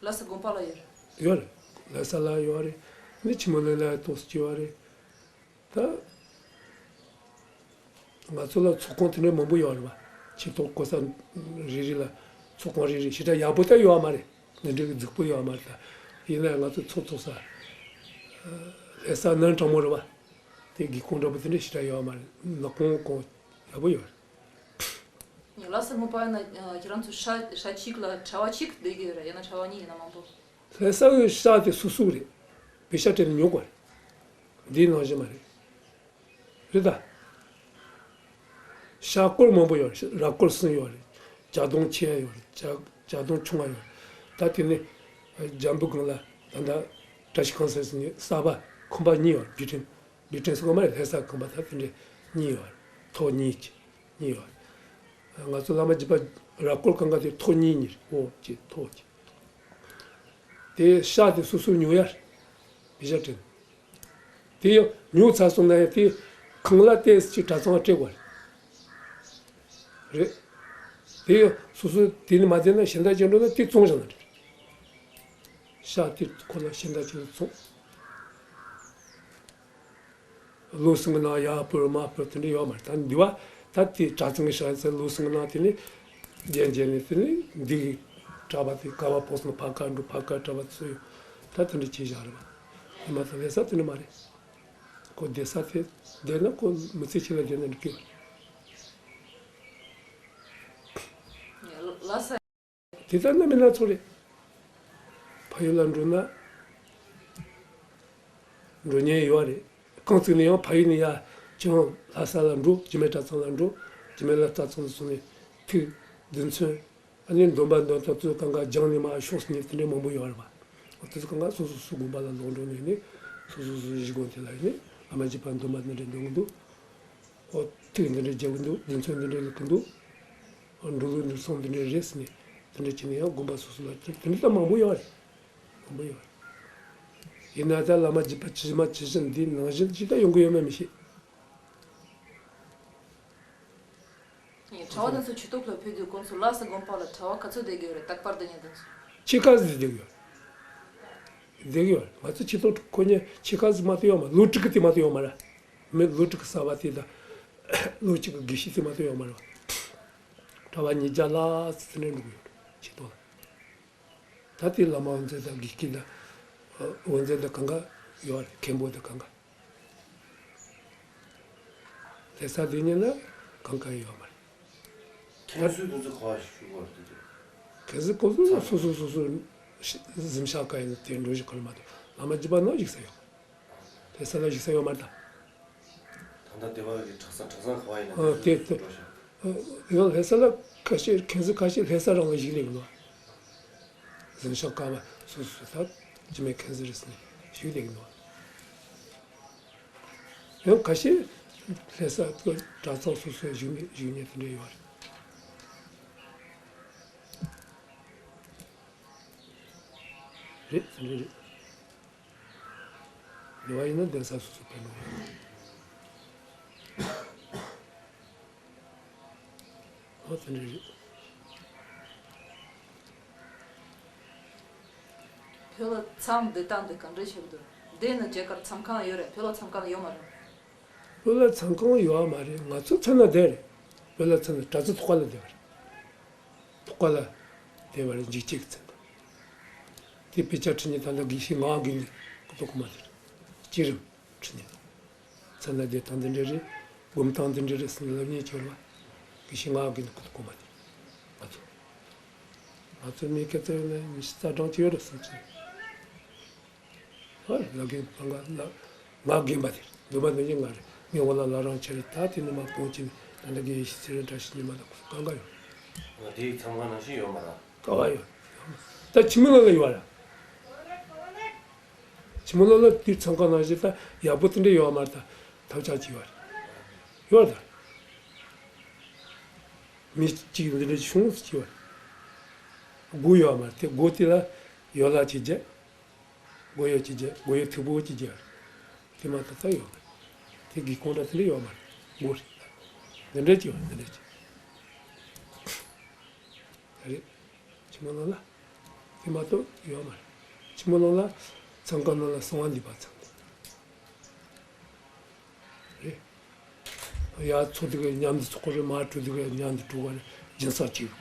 ལྷ་ས་དགོན་པ་ལ་ཡོད་རེད། ཡོད་རེད། ལྷ་ས་ལ་ཡོད་རེད། ནི་འཆི་མེད་ལུང་ལ་ཏོག་ཙམ་ཅིག་ཡོད་རེད། ད་ང་ཚོ་ལ་ཚོགས་ཁང་དེ་འདྲ་མང་པོ་ཡོད་རེད་པ། ཆེ་ཐོག་གོ་ས་རེ་རེ་ལ་ཚོགས་ཁང་རེ་རེ་ཞེ་དྲག་ཡག་པོ་ད་ཡོད་མ་རེད། འདི་འདྲའི་གི་རྫིག་པོ་ཡོད་མ་རེད་ད། ཡིན་ན་ང་ཚོ་ཚོགས་ཚོགས་ས་ལྷ་ས་ནང་དྲང་མོ་རེད་པ། དེ་སྒེའུ་ཁུང་འདྲ་པོ་དེ་འདྲ་ཞེ་དྲག་ཡོད་མ་རེད། ནག་ཁུང་ཁུང་ཡག་པོ་ཡོད་རེད། ལྷ་ས་མ་པ་ན་ཁྱེད་རང་ཚོ་ཧྲ་ཧྲ་གཅིག་ལ་གྲྭ་པ་གཅིག་བསྡད་ཀྱི་ཡོད་རེད། ཡང་ན་གྲྭ་པ་གཉིས་ཡིན་ན་མང་པོ། ལྷ་ས་གི་ཧྲ་དེ་སོ་སོ་རེད། པེ་ཤ་སྤྲད་ནས་ཉོ་དགོས་རེད། འདིའི་ནང་བཞིན་མ་རེད། རེད་ད། ཤ་སྐོར་མང་པོ་ཡོད་རེད། ར་སྐོར་གསུམ་ཡོད་རེད། ཇ་དོང་ཆེ་བ་ཡོད་རེད། ཇ་ཇ་དོང་ཆུང་བ་ཡོད་རེད། ད་དེ་ནས་འཇམ་བུ་སྒང་ལ་ད་ལྟ་བཀྲ་ཤིས་ཁང་ཟེར་ཟིན་ནས་གསར་པ་ཁང་པ་གཉིས་ཡོད་རེད། བི་ཁྲིན་བི་ཁྲིན་ཟེར་གོ་མ་རེད། ལྷ་ས་ཁང་པ་ད་དེ་འདྲས་གཉིས་ཡོད་རེད། ཐོག་གཉིས་ཀྱི་གཉིས་ཡོད་རེད། ང་ཚོ་བླ་མ་རྒྱུད་པ་ར་སྐོར་གང་ག་དེ་ཐོག་གཉིས་གཉིས་རེད། འོ་ཅེ་ཐོག་ཅེ། དེ་ཤ་དེ་སོ་སོ་ཉོ་ཡ་རེད། པེ་ཤ་སྤྲད་ནས། དེ་ཡང་ཉོ་ཚར་སོང་ན་ཡང་དེ་ཁང་གླ་ཏོག་ཙམ་ཅིག་གྲྭ་ཚང་ལ་སྤྲད་དགོས་རེད། རེད། དེ་ཡང་སོ་སོ་དེ་ནི་མ་བསྡད་ན་གཞན་དག་ཅིག་འགྲོ་ན་དེ་བཙོང་བཞག་ན་འགྲིག་རེད། ཤ་དེ་ཁོ་ལ་གཞན་དག་ཅིག་བཙོང་། ལོ་གསུམ་གྱི་ནང་ཡར་སྤོར་མར་སྤོར་དེ་འདྲ་ཡོད་མ་རེད། ད་འདི་བ་ད་དེ་གྲྭ་ཚང་གི་ཤ་ཟེར་ལོ་གསུམ་གྱི་ནང་དེ་ནི་རྒྱན་རྒྱན་ནས་དེ་ནི་འདི་གི་གྲྭ་པ་དེ་ག་བ་ཕོག་སོང་ན་ཕ་ག་འགྲོ། ཕ་ག་གྲྭ་པ་ཚོས་ད་དེ་འདྲ་བྱས་བཞག་རེད་པ། དེ་མ་ཚད་ལྷ་ས་དེ་འདྲ་མ་རེད། ཁོ་བསྡད་ས་དེ་བསྡད་ན་ཁོ་མི་ཚེ་གཅིག་ལ་བསྡད་ན་འགྲིག་གི་ཡོད་རེད། ལྷ་ས། དེ་ལྟར་ན་མི་སྣ་ཚོགས་རེད། ཕ་ཡུལ་ལ་འགྲོ་ན་འགྲོ་ཉེན་ཡོད་རེད། རྐང་བཙུགས་ནས་ཡང་ཕ་ཡུལ་ནས་ཡར་ཅང་ལྷ་ས་ལ་འགྲོ། འཇིགས་མེད་གྲྭ་ཚང་ལ་འགྲོ། འཇིགས་མེད་ལྷ་གྲྭ་ཚང་དུ་སོང་ནས་ཐིག་རྡུལ་ཚོན། ཨ་ནི་འདོན་པ་འདོན་སྟངས་དེ་ཚོ་གང་ག་སྦྱངས་ནས་མར་ཤོག་ཟེར་མཁན་དེ་འདྲའི་མང་པོ་ཡོད་རེད་པ། དེ་ཚོ་གང་ག་སོ་སོ་སོ་དགོན་པ་ལ་ལོག་འགྲོ་ནས་ནི་སོ་སོ་སོ་གཞིས་དགོན་དེ་ལ་ཡིན་ནི་བླ་མ་བརྒྱུད་པ་འདོན་པ་འདི་འདྲ་འདོན་གི་འདུག་ཨོ་ཐིག་འདི་འདྲ་རྒྱག་གི་འདུག་རྡུལ་ཚོན་འདི་འདྲ་ལེན་གི་འདུག་འགྲོ་ལུགས་འགྲོ་སོང་འདི་འདྲ་རེད་ཟེར་ནས་དེ་འདྲ་བྱས་ནས་ཡང་དགོན་པ་སོ་སོ་ལ་དེ་འདྲ་ད་མང་པོ་ཡོད་རེད། མང་པོ་ཡོད་རེད། ཡིན་ན་ད་བླ་མ་བརྒྱུད་པ་ཇི་མ་ཇི་བཞིན་འདི་ནང་བཞིན་ཅིག་ད་ཡོང་གི་ཡོད་མེད་མི་ཤེས། ཡིན། གྲྭ་བ་དེ་ཚོ་ཆོས་ཐོག་ལ་ཕེབས་དུས་ཁོང་ཚོ་ལྷ་ས་དགོན་པ་ལ་གྲྭ་བ་ག་ཚོད་བསྡད་ཀྱི་ཡོད་རེད། རྟག་པར་སྡོད་མཁན་དེ་ཚོ། ཕྱེད་ཀ་ཙམ་བསྡད་ཀྱི་ཡོད་རེད། བསྡད་ཀྱི་ཡོད་རེད། ང་ཚོ་ཆོས་ཐོག་འཁོད་མཁན་ཕྱེད་ཀ་ཙམ་མ་གཏོགས་ཡོད་མ་རེད། ལོ་དྲུག་གི་དེ་མ་གཏོགས་ཡོད་མ་རེད། མི་ལོ་དྲུག་གི་གསར་པ་དེ་དང་ལོ་གཅིག་གི་དགེ་བཤེས་དེ་མ་གཏོགས་ཡོད་མ་རེད། གྲྭ་བ་ཉིས་བརྒྱ་ལྷག་ཙམ་དེ་འདྲ་འགྲོ་གི་ཡོད་རེད། ཆོས་ཐོག་ལ། ད་དེ་བླ་མ་དབུ་མཛད་དང་དགེ་བཤེས་དང་། ཨ། དབུ་མཛད་དང་གང་ག་ཡོད་རེད། མཁན་པོ་དང་གང་ག་ལྷ་ས་དེ་ཉིད་ལ་གང་ག་ཡོད་མ་རེད། མཁན་ཟུར་དེ་ཚོ་ག་བ་ཞིག་བཞུགས་པ་རེད་དེ། མཁན་ཟུར་ཁོ་ཚོ་སོ་སོ་སོ་སོ་གཟིམ་ཤག་ག་ཡིན་ན་དེ་འགྲོ་བཞིན་ག་ལ་མ་གཏོགས་བླ་མ་བརྒྱུད་པ་ནང་བཞུགས་ས་ཡོད་མ་རེད། ལྷ་ས་ལ་བཞུགས་ས་ཡོད་མ་རེད་ད། ད་ལྟ་སྡེ་བ་གི་གྲྭ་ས་གྲྭ་ཚང་ག་བ་ཡིན་ན་ཨ། དེ་དེ་འགྲོ་ཤག་ཨ། ཡང་ལྷ་ས་ལ་ཁ་ཤས་མཁན་ཟུར་ཁ་ཤས་ལྷ་ས་རང་ལ་བཞུགས་ལེགས་འདུག་གཟིམ་ཤག་ག་བ་སོ་སོ་ད་འཇིགས་མེད་མཁན་ཟུར་རེད་ཟེར་ནས་བཞུགས་ལེགས་འདུག་ཡང་ཁ་ཤས་ལྷ་ས་གྲྭ་ཚང་སོ་སོ་བཞུགས་ནས་བཞུགས་མཁན་དེ་འདྲ་ཡོད་རེད། རེད། དེ་འདྲ་རེད། འགྲོ་བ་ཡིན་ན་གདན་ས་སོ་སོ་ཕེབས་འགྲོ་བ་ཡིན། ཨོ་དེ་འདྲ་རེད། བོད་ལ་མཚམས་བསྡད་སྟངས་དེ་ག་འདྲ་ཞིག་འདུག་དེ་ནི་རྒྱ་གར་མཚམས་ཁང་ཡོད་རེད། བོད་ལ་མཚམས་ཁང་ཡོད་མ་རེད། བོད་ལ་མཚམས་ཁང་ཡོད་མ་རེད། ང་ཚོ་མཚམས་ལ་བསྡད་རེད། བོད་ལ་མཚམས་ལ་གྲྭ་ཚང་ཐོག་ཁ་ལ་བསྡད་པ་རེད། ཐོག་ཁ་ལ་བསྡད་པ་རེད། འཇིགས་བྱེད་ཀྱི་མཚམས་དང་། དེ་དཔེ་ཆ་ཁྲིད་མཁན་ད་ལྟ་དགེ་བཤེས་ངག་དབང་དགེ་འདུན་སྐུ་ཐོག་གོང་མ་དེ་རེད། བསྐྱེད་རིམ་ཁྲིད་མཁན། མཚམས་ལ་བསྡད་སྟངས་འདི་འདྲ་རེད། སྒོམ་སྟངས་འདི་འདྲ་རེད་ཟེར་ནས་ལབ་མཁན་ཅིག་ཡོད་རེད་པ། དགེ་བཤེས་ངག་དབང་དགེ་འདུན་སྐུ་ཐོག་གོང་མ་དེ། ང་ཚོ། ང་ཚོ་མི་སྐད་ཆ་ཡོད་ན་ཉི་ཤུ་རྩ་གྲངས་ཅིག་ཡོད་རེད་བསམ་གྱི། ཨ། ལ་རྒན་ད་ག་ལ། ངག་རྒན་པ་དེ། འདུན་པ་འདོན་མཁན་ང་རེད། ངའི་འོག་ལ་བླ་བྲང་ཆེ་རེད། ད་དེ་ནས་མར་གོང་ཕྱིན་ད་ལྟ་དགེ་བཤེས་ཚེ་རིང་བཀྲ་ཤིས་ཉི་མ་དང་ཁོ་ཚོ་གང་ག་ཡོད། ང་དེའི་མཚམས་ཁང་ནང་བཞིན་ཡོད་མ་རེད། ག་བ་ཡོད། ད་ཆུ་མིག་ལོག་ལ་ཡོད་རེད། ཆུ་མིག་ལོག་ལ་དེའི་མཚམས་ཁང་ནང་བཞིན་ད་ཡག་པོ་དེ་འདྲ་ཡོད་མ་རེད། ད་ཐབས་ཆག་ཅིག་ཡོད་རེད། ཡོད་རེད་ད། མི་གཅིག་འདི་འདྲ་བྱུང་ཟེར་གྱི་ཡོད་རེད། སྒོ་ཡོད་མ་རེད། དེ་སྒོ་དེ་ལ་ཡོ་ལ་ཅིག་བརྒྱབ། སྒོ་ཡོ་ཅིག་བརྒྱབ། སྒོ་ཡོ་མཐུག་པོ་ཅིག་བརྒྱབ། དེ་མ་གཏོགས་ད་ཡོད་མ་རེད། དེ་སྒེའུ་ཁུང་འདྲ་དེ་འདྲ་ཡོད་མ་རེད། སྒོ་རེད། འདི་འདྲ་ཅིག་ཡོད་རེད། འདི་འདྲ་ཅིག་རེད། ཆུ་མིག་ལོག་ལ། དེ་མ་གཏོགས་ཡོད་མ་རེད། ཆུ་མིག་ལོག་ལ་མཚམས་ཁང་ནང་ལ་གསང་བ་འདུས་པ་ཚང་། རེད། ཡར་ཚོགས་དུས་མཉམ་དུ་ཚོགས་ཀྱི་རེད། མར་གྲོལ་དུས་མཉམ་དུ་གྲོལ་བ་རེད། སྦྱིན་སྲེག་བྱེད་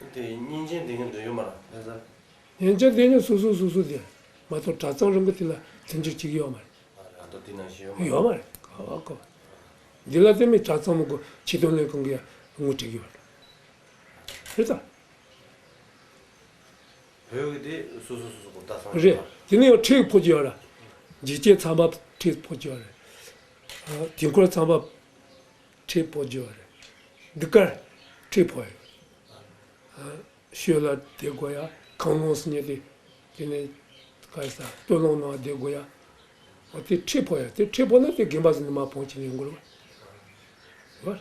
དགོས། དེ་བསྙེན་ཆེན་འདི་ངན་འདྲ་ཡོད་མ་རེད་ལྷ་ས། བསྙེན་ཆེན་འདི་ངན་སོ་སོ་སོ་སོ་དེ་མ་གཏོགས་གྲྭ་ཚང་རང་གི་དེ་ལ་མཐུན་འགྱུར་བྱེད་ཀྱི་ཡོད་མ་རེད། ཨ་རེད། ཨ་ད་དེ་ནང་བཞིན་ཡོད་མ་རེད། ཡོད་མ་རེད། ག་བ་ག་བ། འདི་ལ་དེ་མི་གྲྭ་ཚང་མང་པོ་ཆོས་དོན་ལས་ཁུངས་ཀྱིས་ངོ་སྤྲོད་ཀྱི་ཡོད་རེད། རེད་ད། བོད་ཀྱི་དེ་སོ་སོ་སོ་སོ་གོ་བརྡ་སོང་རེད། དེ་ནས་ཡང་ཁྲིད་ཕོག་རྒྱུ་ཡོད་ར། འཇིགས་བྱེད་ཚངས་པ་ཁྲིད་ཕོག་རྒྱུ་ཡོད་རེད། ཨ། དུས་འཁོར་ཚངས་པ་ཁྲིད་ཕོག་རྒྱུ་ཡོད་རེད། གདུགས་དཀར་ཁྲིད་ཕོག་ཡོད། ཨ། ཤོད་ལ་བསྡད་དགོས་ཡ། ཁང་ལོང་ཟེར་མཁན་དེ། དེ་ནས་ག་རེ་ཟ། སྟོད་ལུང་ནང་བསྡད་དགོས་ཡ། འོ་དེ་ཁྲིད་ཕོག་ཡ། དེ་ཁྲིད་ཕོག་ན་དེ་རྒན་པ་ཟེར་ནས་མར་ཕོན་ཆེན་ཡོང་དགོས་རེད་བ།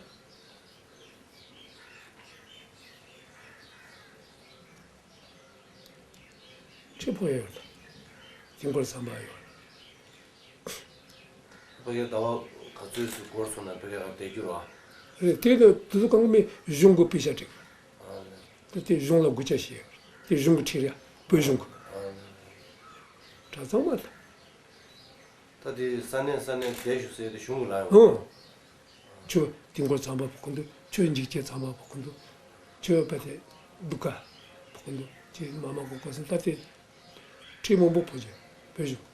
ཁྲིད་ཕོག་ཡ་ཡོད་ད། དུས་འཁོར་ཚངས་པ་ཡོད། ཕ་གིར་ཟླ་བ་ག་ཚོད་ཅིག་འགོར་སོང་ན་ཕ་གིར་རང་བསྡད་རྒྱུ་རེད་བ། རེད། དེ་ནི་དེ་ཚོ་གང་ག་མི་གཞུང་གི་དཔེ་ཆ་སྒྲིག་ཨ་ནི། དེ་དེ་གཞུང་ལ་སྒུག་ཆ་བྱེད། དེ་གཞུང་གི་ཁྲིད་རེད། བོད་གཞུང་གི། ཨ་ནི། གྲྭ་ཚང་མ་ད། ད་དེ་ས་གནས་ས་གནས་བསྡད་བཞུགས་ཟེར་དེ་གཞུང་གི་ལ་ཡོང་། ཨང་། ཁྱོད་དུས་འཁོར་ཚངས་པ་ཕོག་གི་འདུག་ཁྱོད་འཇིགས་བྱེད་ཚངས་པ་ཕོག་གི་འདུག་ཁྱོད་པ་དེ་གདུགས་དཀར་ཕོག་གི་འདུག་ཅེས་མ་མ་གོ་གོ་ཟིན་ད་དེ་ཁྲིད་མང་པོ་ཕོག་ཅིག་བོད་གཞུང་།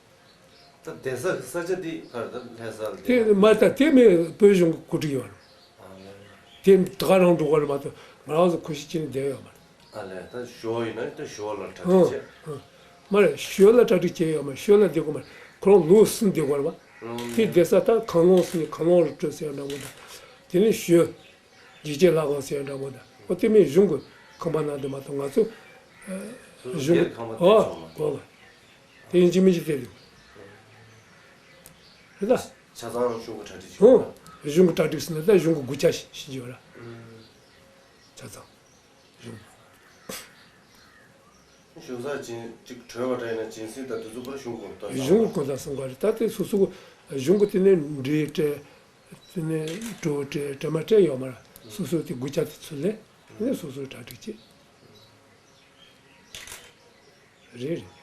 ད་བསྡད་ས་གི་ས་ཆ་དེ་ག་རེ་ད་ལྷ་ས་ལ་དེ་བསྡད་མ་ད་དེ་མི་བོད་གཞུང་གི་གོ་སྒྲིག་ཡོད་རེད། ཨ་ལས། དེ་ད་ག་རང་འགྲོ་གི་རེད་མ་གཏོགས་ང་རང་ཚོ་གོ་ཤེས་ཅི་ནས་བསྡད་ཡོད་མ་རེད། ཨ་ལས། ད་ཞོ་ཡིན་ན་ད་ཞོ་ལ་གྲ་སྒྲིག་བྱེད། ཨང་། མ་རེད། ཞོ་ལ་གྲ་སྒྲིག་བྱས་ཡོད་མ་རེད། ཞོ་ལ་བསྡད་དགོས་མ་རེད། ཁོ་རང་ལོ་གསུམ་བསྡད་དགོས་རེད་མ། ཨང་། དེ་བསྡད་ས་ད་ཁང་ལོང་ཟེར་ནས་ཁང་ལོང་རུ་སྤྲོད་ཟེར་ཡ་འདྲ་མོ་དང་། དེ་ནས་ཞོ། འཇིགས་བྱེད་ལྷ་ཁང་ཟེར་ཡ་འདྲ་མོ་དང་། ཨོ་དེ་མིན་གཞུང་གི་ཁང་པ་ནང་དུ་མ་གཏོགས་ང་ཚོ། ཨ། སོ་སོ་གཞུང་གི་སྒེར་ཁང་པ་ཨོ་དེ་བྱུང་མ་གོ་གི། དེ་ཡིན་གཅིག་མིན་གཅིག་དེ་རེད། རེད་ད། ཆ་ཚང་གཞུང་གི་གྲ་སྒྲིག་བྱེད་ཨོ། དགོས་ན། གཞུང་གི་གྲ་སྒྲིག་ཟེར་ན་ད་གཞུང་གི་དགུ་ཆ་ཞིག་ཞིག་ཡོད་ར། ཨང་། ཆ་ཚང་། གཞུང་། ཞོ་ཟ་སྦྱིན་ཅིག་གྲོལ་བ་འདྲ་ཡིན་ན་སྦྱིན་སྲེག་དང་དེ་ཚོ་པར་གཞུང་གི་གོང་ལྟར་གཞུང་གི་གོང་ལྟར་གསུང་ག་རེད། ད་དེ་སོ་སོ་གཞུང་གི་དེ་ནས་འབྲས་སྤྲད། དེ་ནས་གྲོ་སྤྲད། སྤྲད་མ་སྤྲད་ཡོད་མ་རེད། སོ་སོ་དེ་དགུ་ཆ་དེ་ཚུར་ལེན། དེ་ནས་སོ་སོ་གྲ་སྒྲིག་བྱེད། རེད་རེད།